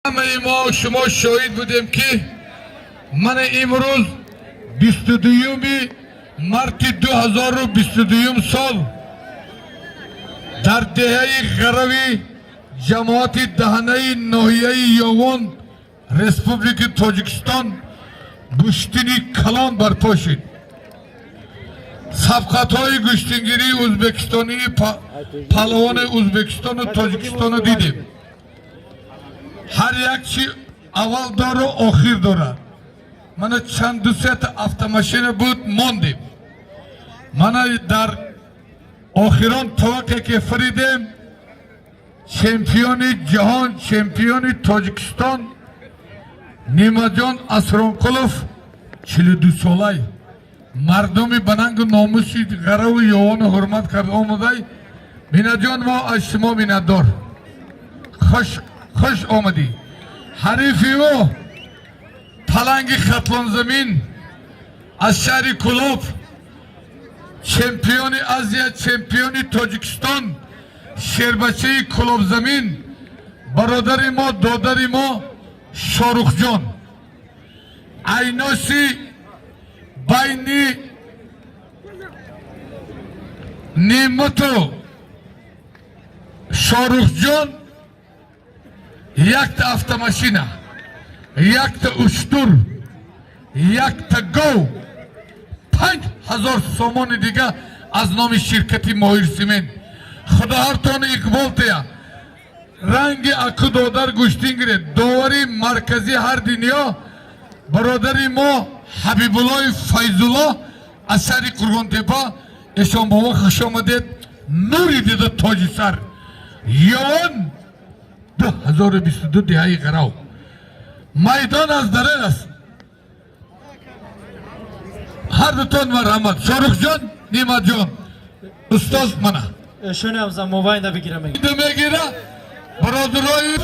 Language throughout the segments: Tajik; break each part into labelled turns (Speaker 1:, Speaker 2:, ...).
Speaker 1: Ҳамаи мо шумо шоҳид будем, ки мана имрӯз, 22 марти 2022 сол, дар деҳаи Ғарави ҷамоати Даҳанаи ноҳияи Ёвон, Республики Тоҷикистон, гӯштини калон барпо шуд. Сабқатҳои гӯштингирии ӯзбекистонии палвони Ӯзбекистону Тоҷикистону дидем. Ҳар як чи аввал дору охир дорад. Мана чанд дусета автомашина буд, мондем. Мана дар охирон тавақе ки фиридем, чемпиони ҷаҳон, чемпиони Тоҷикистон Нимаҷон Асронқулов, 42 солай, мардуми ба нангу номуси Ғараву Ёвону ҳурмат кард омадай. Минаҷон, мо аз шумо миннатдор. Хуш омадӣ. Ҳарифи ӯ паланги Хатлонзамин аз шаҳри Кулоб, чемпиони Азия, чемпиони Тоҷикистон, шербачаи Кулобзамин, бародари мо, додари мо Шорухҷон. Айноси байни Неъмату Шорухҷон якта автомашина, якта уштур, якта гов, 5000 сомони дига аз номи ширкати Моҳир Симент. Худо ҳартон иқбол тия. Ранги аку додар гӯштин гиред. Довари марказӣ ҳар дунё бародари мо Ҳабибуллои Файзулло аз шаҳри Қурғонтепа. Эшон бобо, хуш омадед, нури дида, тоҷи сар. Ёвон, 2022, деҳаи Ғарав, майдон аз дарер аст. Ҳар дутон марҳамат, Шорухҷон, Ниматҷон, устоз мана.
Speaker 2: Эшонам за мобайна бигира меги.
Speaker 1: Мегира бародарои.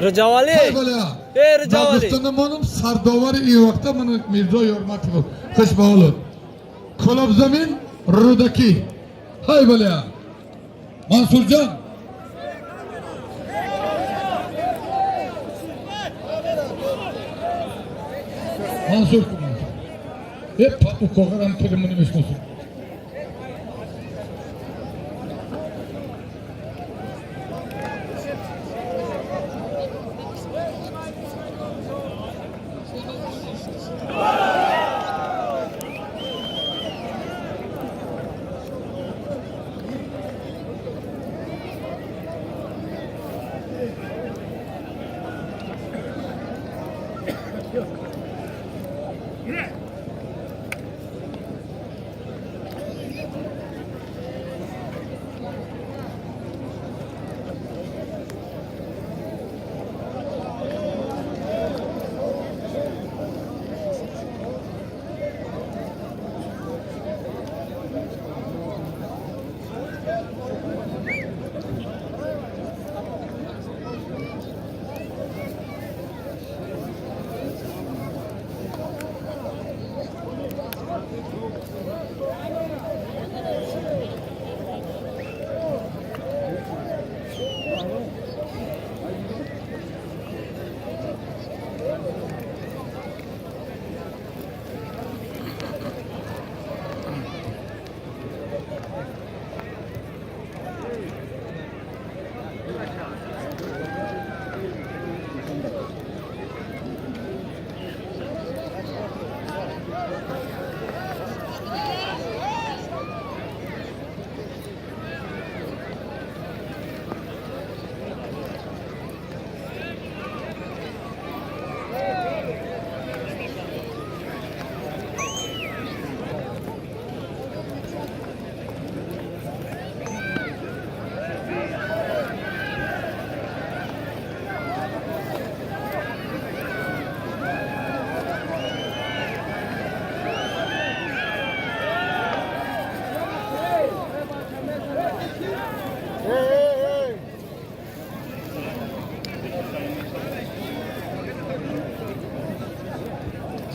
Speaker 3: Раҷавалӣ! Э, Раҷавалӣ!
Speaker 1: Гуфта намонам, сардовари ин вақта мана Мирзо Ёрматов. Хуш ба ҳолот. Кулобзамин, Рӯдакӣ. Ҳай баля, Мансурҷон. Мансур, э, укоғарам телемони мешносум.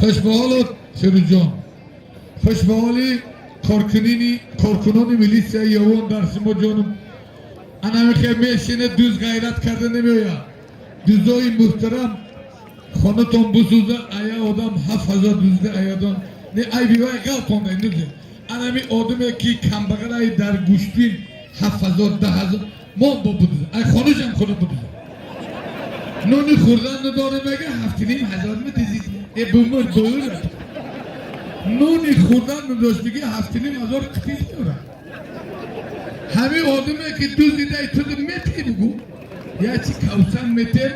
Speaker 1: Хуш ба ҳолот, Фирӯзҷон. Хушбаҳоли коркунони милитсияи Ёвон дар шумо ҷонум. Анамихе мешине, дуз ғайрат карда намеояд. Дузои муҳтарам, хонатон бисӯза, ая одам 7000 дузда аядон не, ай бивай ғалтонда нузе. Анами одаме ки камбағалай, дар гӯштин 7000, 10,000 мон бо будуза, ай хонашам худо будуза. Нони хӯрдан надоре, мега 7500 медизид. Э, бумур бур, нони хӯрдан надошт, меги 7500 қитӣ дорад. Ҳамин одаме ки дузидай, ту мети бугу я чи кавсан метем,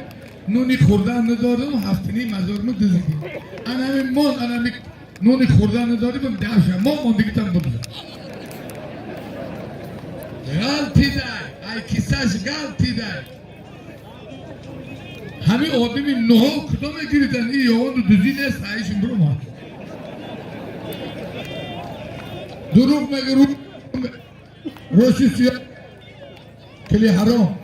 Speaker 1: нони хӯрдан надорам, 7500 медизиди. Анами мон, анами нони хӯрдан надорим, давша мон мондигитам будуза. Ғалтидай, ай кисаш ғалтидай. Ҳамин одами ноҳо кудо мегирифтанд? И ёвонду дузӣ нест, аишин бирома дурӯғ меги, роши сиё кили ҳаром.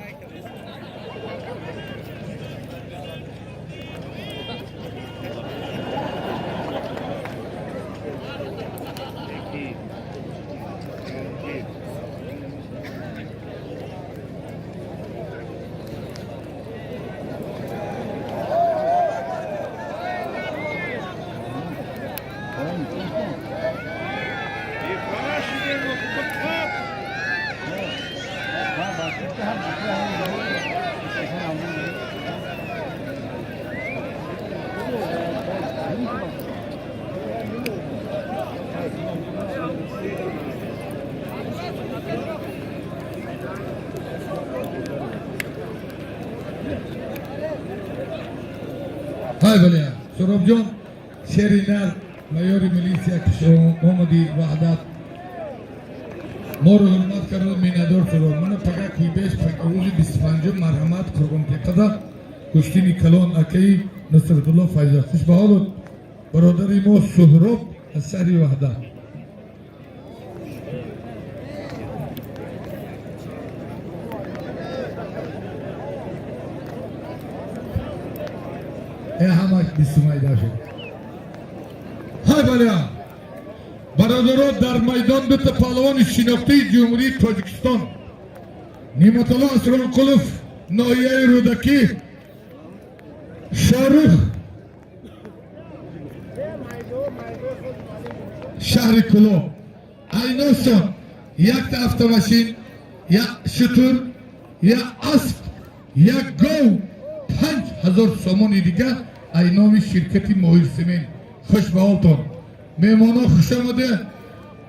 Speaker 1: Ҳай бале, Суробҷон, шери нар, майори милитсия, ки омади Ваҳдат, моро ҳурмат карда, миннатдор. Суроб, мана пага куйбеш, рӯзи 25-ум, марҳамат, Қурғонтепада гӯштини калон, акаи Насратулло Файза. Хушбаҳолут, бародари мо Суҳроб аз шаҳри Ваҳдат. Э, ҳамаш бистумайда шуд. Ҳай бале, бародаро, дар майдон дута паҳлавони шинохтаи Ҷумҳурии Тоҷикистон: Неъматулло Асронқулов, ноҳияи Рӯдакӣ, Шорух, шаҳри Кӯлоб. Айносон якта автомашин, як шутур, як асп, як гов, 5000 сомони дигар ай номи ширкати Моҳирсемент. Хуш ба ҳолтон, меҳмонҳо, хуш омаде.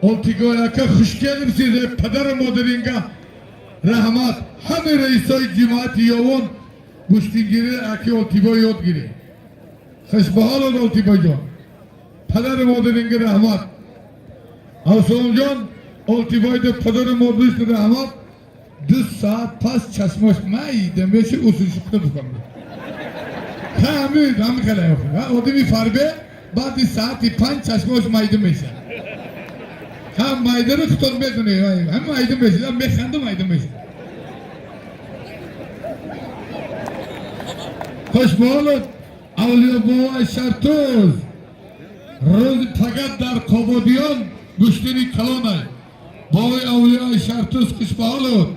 Speaker 1: Олтигой ака, хуш келибсиз. Падару модаринга раҳмат. Ҳамаи раисои ҷамоати Ёвон гӯштингирӣ аки Олтибой ёд гиред. Хушбаҳолон, Олтибойҷон, падару модаринга раҳмат. Авсаломҷон, Олтибойда падару модариш раҳмат. 2 соат пас чашмош майда меши, усушиқта букам. Ҳамин ҳамин хеле одами фарбе баъди саати 5 чашмош майда мешавад. Ҳам майдаро худтон медонед, ҳам майда мешавад, механда, майда мешавад. Хушбаҳолот, Авлиёбобои Шартуз, рӯзи пагат дар Қободиён гӯштини калонай. Бобои Авлиёи Шартуз, хушбаҳолот.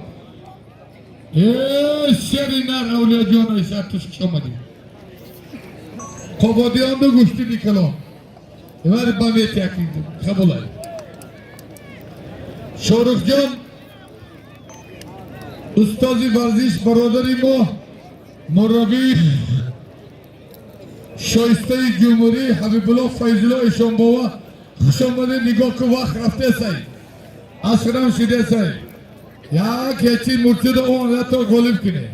Speaker 1: Э, шери нар, Авлиёҷонои Шартуз, хуш омадед. Қободиёнду гӯштини калон вари ба метияки қабулай. Шорухҷон, устози варзиш, бародари мо, мураббии шоистаи ҷумҳурӣ Ҳабибулло Файзулло Ишонбова, хуш омадед. Нигоҳ ку, вақт рафтесай, асрам шидесай, як ҳечи мурчида он ято ғолиб кунед.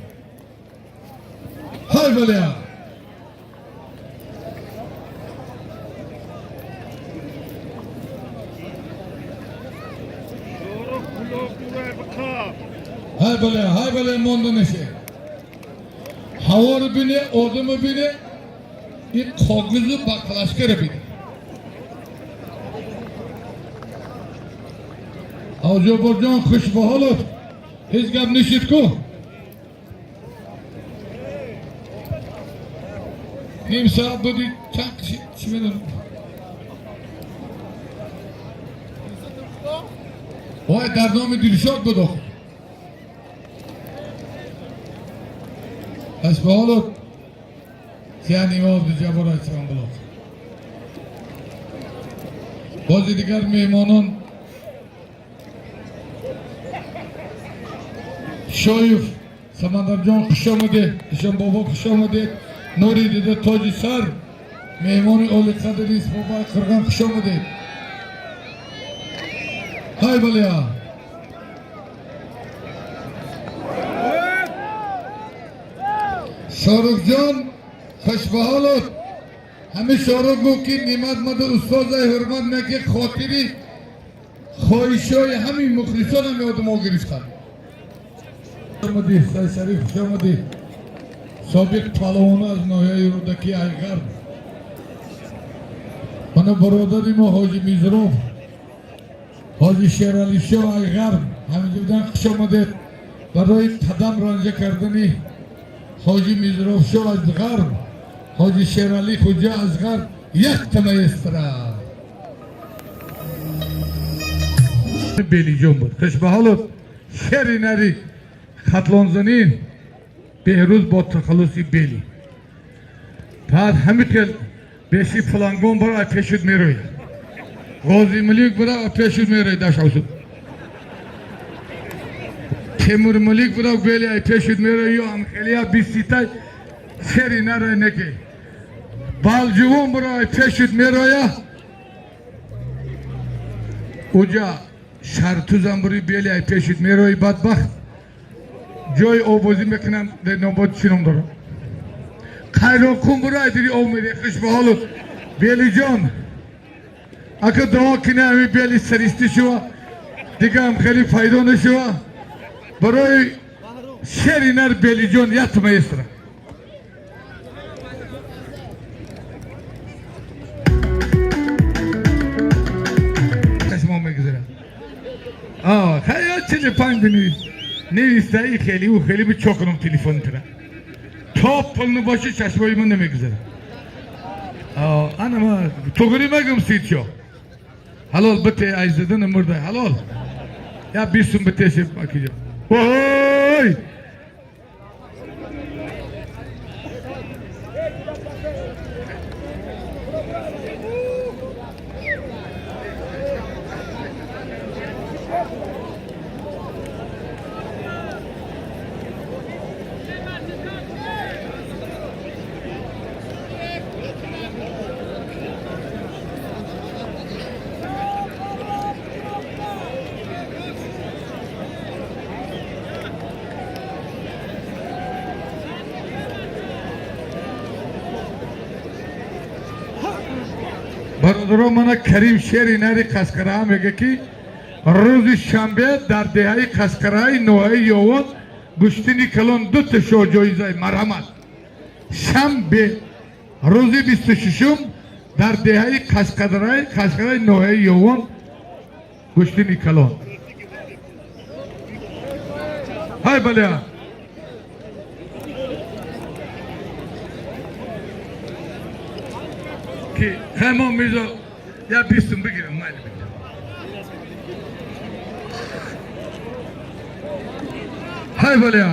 Speaker 1: Ҳай баля. Ҳай бале, ҳай бале, монда неше. Ҳаворо бине, одамо бине, ин коғизу баклашкаро бине. Ҳоҷоборҷон, хушбаҳолот, ҳеҷ гап нишид ку. Ним соат буди, чанд киши, чӣ медонам. Вай дар номи Дилшод буд охир. Пас ба ҳоло яъне Абдуҷаббор Исромбулов. Бози дигар меҳмонон Шоев Самандарҷон, хуш омадед, Ишонбобо, хуш омадед, нури дида, тоҷи сар, меҳмони олиқадри Исмобай Қирғон, хуш омадед. Ҳай балия. Шоруқҷон, хушбаҳолот. Ҳамин Шоруқ гуфт, ки Немат мада устозай ҳурмат меки, хотири хоҳишҳои ҳамин мухлисон ҳами одамо гирифтанд. Омадӣ, Сай Шариф, хуш омадӣ. Собиқ палавона аз ноҳияи Рӯдакӣ, Айғарб. Мана бародари мо Ҳоҷи Мизров, Ҳоҷи Шералишо, Айғарб ҳаминҷо будан, хуш омадед. Барои қадам ранҷа кардани Ҳоҷи Мизровшо аз ғарб, Ҳоҷи Шералӣ Хуҷа аз ғарб, якта маэстро Белиҷон буд. Хушбаҳолот, шери нари хатлонзанин Беҳрӯз бо тахаллуси Бели. Баъд ҳамин хел беши флангон бара пешуд мерояд. Ғози Мулик бара пешуд мерояд дашавсуд. Темур Мулик бара бели ай пешуд мерояд ё ҳамхелия биситай шери нарай неке. Балҷувон бара ай пешуд мерояд. Уҷа шартузам бури бели ай пешуд мерои бадбахт. Ҷои обозӣ мекунам дар нобод чӣ ном дорам. Қайроқум бура ай дири об медиҳ. Хушбаҳолут, Белиҷон. Ака дуо кунӣ ҳамин бели саристӣ шува, дигаам хеле пайдо нашува. Барои шери нар Белиҷон як маэстро. Чашмо мегузарад. Хая 45 бинавис. Навистаи хеле ӯ хеле чо кунам телефон тра. То пул набоши чашмои ман намегузарад. Ана ма туғри мегум ситшо. Ҳалол бите ай задан мурда ҳалол. Я бисум бите акиҷо. Ой! Бародарон, мана Карим шери нари Қасқараҳа мега, ки рӯзи шанбе дар деҳаи Қасқараҳаи ноҳияи Ёвон гӯштини калон дута шоҳҷоизаи, марҳамат. Шанбе, рӯзи 26-ум, дар деҳаи Қасқараи ноҳияи Ёвон гӯштини калон. Ҳай бале. Ки хаймон мирзо я бистум бигирам, майли бигирам. Ҳай бале.